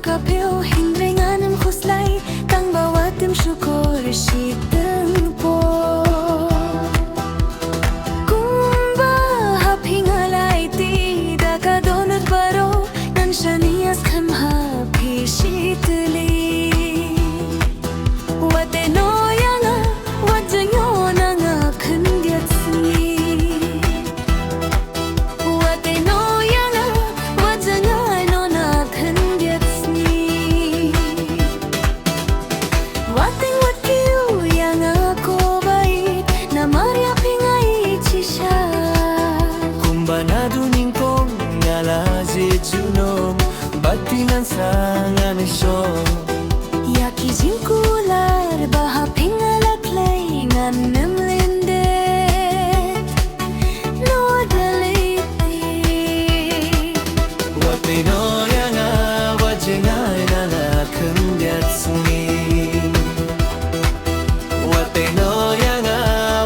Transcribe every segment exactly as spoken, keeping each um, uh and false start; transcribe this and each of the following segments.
Ka phew hynrei ngan ym khuslai, tang ba wat ym shukor shiteng por. Kumba ha phi nga la aiti da ka dohnud baroh, ngan shaniah skhem ha phi shi tylli. Wat ïehnoh ïa nga, wat jngai noh na nga khyndiat sngi. Wat ïehnoh ïa nga, wat jngai noh na khyndiat sngi. Wat ïeng wat kiew ïa nga ko baieit, namar ïa phi nga ïeit shisha. Kumba naduh nyngkong nga la jied junom, bad phi ngan sah ngan ïashoh. Ïa ki jingkular ba ha phi nga la khlei ngan ym lyndet. Noh da lei. Wat ïehnoh ïa nga, wat jngai noh na nga khyndiat sngi. Wat ïehnoh ïa nga,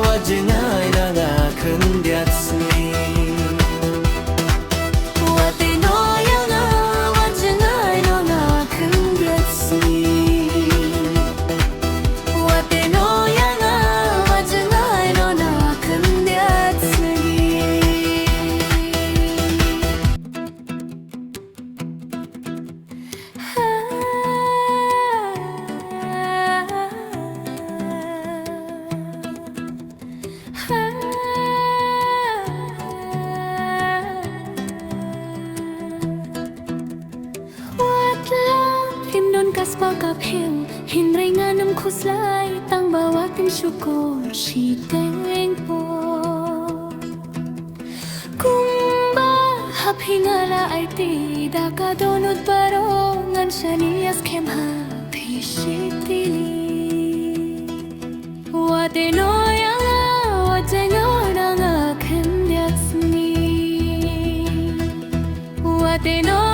wat jngai noh na nga khyndiat sngi. Wat ïehnoh ïa nga, wat jngai noh na nga khyndiat sngi. Wat ïehnoh ïa nga, wat jngai noh na nga khyndiat sngi. Wat la phim don ka spah ka phew, hynrei ngan ym khuslai, tang ba wat ym shukor shiteng por. Kumba ha phi nga la aiti da ka dohnud baroh, ngan shaniah skhem ha phi shi tylli. Wat ïehnoh ïa nga, wat jngai noh na nga khyndiat sngi. Wat ïehnoh